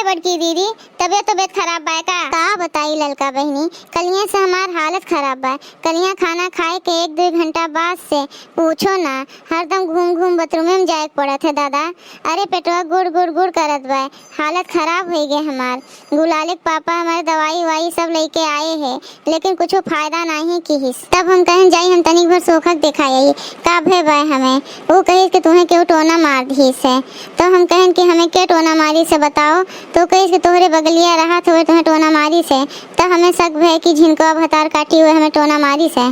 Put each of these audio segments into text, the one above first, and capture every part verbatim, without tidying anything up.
बड़की दीदी, तबियत, तबियत खराब बा का? का बताई ललका बहिनी, कलिया से हमार हालत खराब बा। कलिया खाना खाए के एक दो घंटा बाद से पूछो ना, हरदम घूम घूम बाथरूमे में जाए के पड़त है दादा। अरे पेटवा गुड़ गुड़ गुड़ करत बा, हालत खराब होइ गए हमार। गुलाले के पापा हमारे दवाई उवाई सब लेके आए हैं, लेकिन कुछो फायदा नाहीं किहिस। तब हम कहन जाई हम तनिक भर सोखा के देखाई आई, का भे बा हमें। ऊ कहिस कि तुहें केहू टोना मार दिहिस है। तो हम कहन कि हमें के टोना मारिस है बताओ। तो कहिस कि तोहरे बगलिया रहत हुए तुहें टोना मारिस है। तो हमें शक भे कि झिनकवा भतार काटी हुए हमें टोना मारिस है।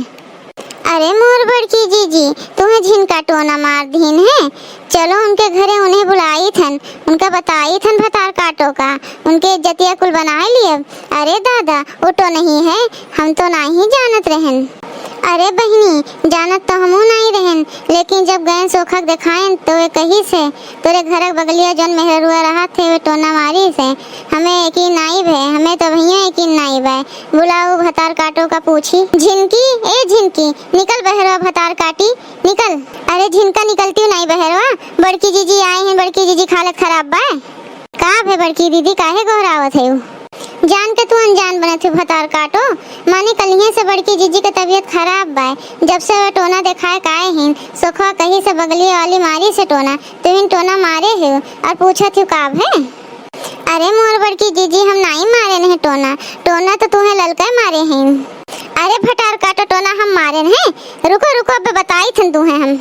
अरे मोर बड़की जीजी, तुहें झिनका टोना मार दीन है। चलो उनके घरे उन्हें बुलाइत हन, उनका बताइत हन भतार काटो का, उनके इज्जतिया कुल बनाए लियब। अरे दादा, वो टोनही है, हम तो नाहीं जानत रहन। अरे बहिनी, जानत तो हमहू नाहीं रहन, लेकिन जब गए सोखा के देखाएन तो वे कहिस है, तोरे घर के बगलिया जौन मेहरुआ रहत है, वे टोना मारिस है। हमें यकीन नाहीं भे, हमें तो भैया यकीन नाहीं भे। बुलाओ भतार काटो का पूछी। झिनकी, ए झिनकी, निकल बहरवा भतार काटी, निकल। अरे झिनका निकलती नाहीं बहरवा, बड़की जीजी आई हैं, बड़की जीजी के हालत खराब बा। का भे बड़की दीदी, काहे गोहरावत है? जान के तू अनजान बनत है भतार काटो, माने कलिहे से बड़की जीजी के तबियत खराब बा। जब से वे टोना देखाए के आए हैं, सोखवा कहिस है बगलिया वाली मारिस है टोना, तुहिन टोना मारे है और पूछत है का भे? अरे मोर बड़की जीजी, हम नाहीं मारेन है टोना, टोना तो तुहें ललका मारे हैं। अरे भतार काटो, टोना हम मारेन है, रुको रुको, अबे बताइत हन तुहें हम।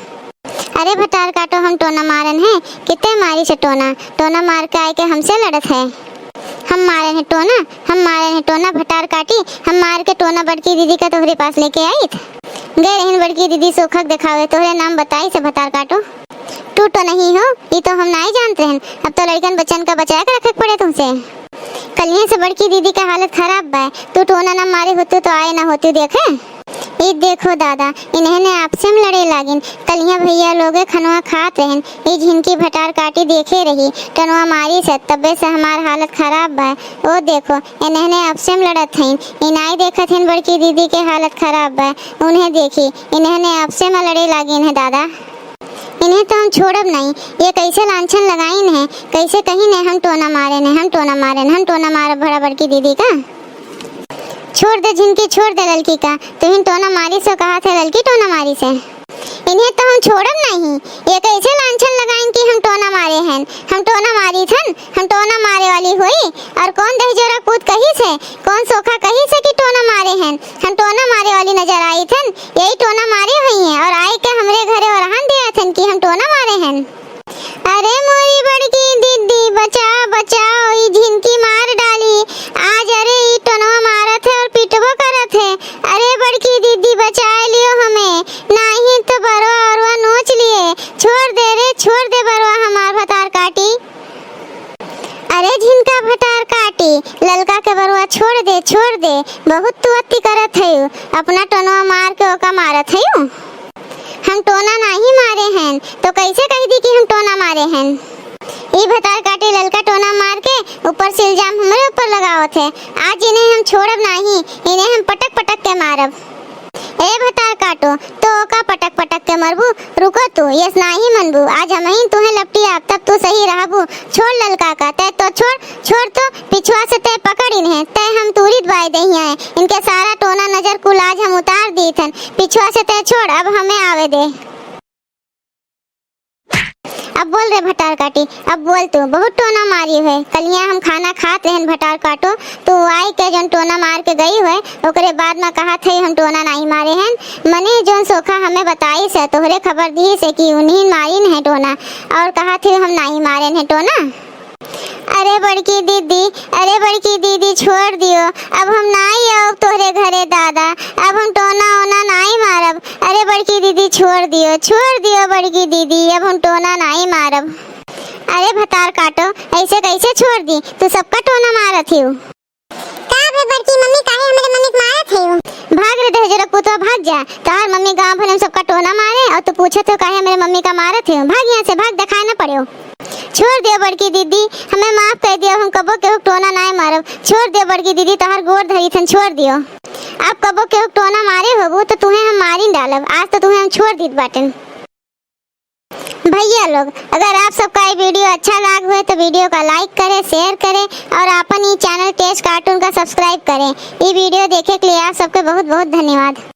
अरे भतार काटो, हम टोना मारेन है, किते मारिस है टोना, टोना मार के आए के हमसे लड़त है। हम मारेन है टोना, हम मारेन है टोना, भतार काटी, हम मार के टोना बड़की दीदी का तोहरे पास लेके आइत। गए रहन बड़की दीदी सोखा के देखावे, तोहरे नाम बताइस है भतार काटो। तू टोनही हो, ई तो हम नाहीं जानत रहन। अब तो लड़िकन बच्चन का बचाए के रखे के पड़े तुमसे। कलिहे से बड़की दीदी का हालत खराब बा, तू टोना ना मारे होतू तो आए ना होतू देखे। ई देखो दादा, इन्हें ने आपसे में लड़े लागिन। कलिहा भैया लोगे खनवा खात रहन, ई झिनकी भतार काटी देखे रही, टोनवा मारिस है, तबे से हमार हालत खराब बा। ओ देखो, इन्हें ने आपसे में लड़त हईन, ई नाहीं देखत हईन बड़की दीदी के हालत खराब बा। उन्हें देखी, इन्हें ने आपसे में लड़े लागिन है दादा। इन्हें तो हम छोड़ब नहीं। ये कैसे लांछन लगाइन है, कैसे कहिन है हम टोना मारेन है, हम टोना मारेन, हम टोना मारब भरा बड़की दीदी का। छोड़ दे झिनकी, छोड़ दे ललकी का, तुहिन टोना मारिस हो कहत है ललकी टोना मारिस है। इन्हें तो हम छोड़ब नहीं। ये कैसे लांछन लगाइन कि हम टोना मारे हैं, हम टोना मारित हन, हम टोना मारे वाली होई। और कौन दहिजोरा पूत कहिस है, कौन सोखा कहिस है कि टोना मारे हैं, हम टोना मारे वाली नजर आइत हन, यही टोना मारे होइहैं और आइके हमरे घरे ओरहन दियाथन कि हम टोना मारे हन। अरे मोरी बड़की दीदी, बचाओ, बचाओ, ई झिनकी मार डाली। आज अरे ई टोनवा मारत है और पिटबो करत है। अरे बड़की दीदी, बचाए लियो हमें, नाहीं तो बरवा औरवा नोच लिए। छोड़ दे रे, छोड़ दे बरवा हमार भतार काटी। अरे झिनका भतार काटी, ललका के बरवा छोड़ दे, छोड़ दे, बहुत तू अति करत हयू, अपना टोनवा मार के ओका मारत हयू। हम टोना नाहीं मारे हन, तो कैसे कहि दी कि हम टोना मारे हन? ई भतार काटी ललका टोना मार के ऊपर से इल्जाम हमरे ऊपर लगावत है। आज इन्हें हम छोड़ब नाहीं, इन्हें हम पटक पटक के मारब। ए भतार काटो, तो ओका पटक पटक के मरबू? रुको तू, यस नाहीं मनबू, आज हमहीं तुहें लपटी आब, तब तू सही रहबू। छोड़ ललका का, तै तो छोड़, छोड़ तो, पिछुआ से तै पकड़ इन्हें, तै हम तूरी दबाए दही आए, इनके सारा टोना नजर कुल आज हम उतार दीथन, पिछुआ से तै छोड़, अब हमें आवे दे। अब बोल रे भतार काटी, अब बोल तू, बहुत टोना मारी है। कलिया हम खाना खात रहन भतार काटो, तू आई के जौन टोना मार के गई है, ओकरे बाद में कहत है हम टोना नाहीं मारे हन। मने जौन सोखा हमें बताइस है, तोहरे खबर दिहिस है कि उन्हीं मारिन है टोना, और कहत है हम नाहीं मारेन है टोना। अरे बड़की दीदी, अरे बड़की दीदी, छोड़ दियो, अब हम नाहीं आउब तोहरे घरे दादा, अब हम टोना ओना नाहीं मारब। अरे बड़की दीदी, छोड़ दियो, छोड़ दियो बड़की दीदी, अब हम टोना नाहीं मारब। अरे भतार काटो, ऐसे कैसे छोड़ दी? तू सबका टोना मारत हियो। का बे बड़की मम्मी, काहे हमरे मम्मी के मारत हियो? भाग रे दहिजोरा पुतवा, भाग जा। तोहार मम्मी गाँव भर में सबका टोना मारे और तू पूछत हो काहे हमरे मम्मी का मारत हियो। भाग यहाँ से, भाग, देखाए ना पड़े हो। छोड़ दियो बड़की दीदी, हमें माफ कर दियो, हम कबो केहू टोना नाय मारब। छोड़ दियो बड़की दीदी, तोहार गोड़ धरी थन, छोड़ दियो। अब कबो केहू टोना मारे होबू तो तुहें हम मारिन डालब। आज तो तुहें हम छोड़ दीत बाटन। भैया लोग, अगर आप सबका ये video अच्छा लाग हुए तो video का like करें, share करें और अपन ये channel Case Cartoon का subscribe करें। ये video देखे के लिए आप सबके बहुत बहुत धन्यवाद।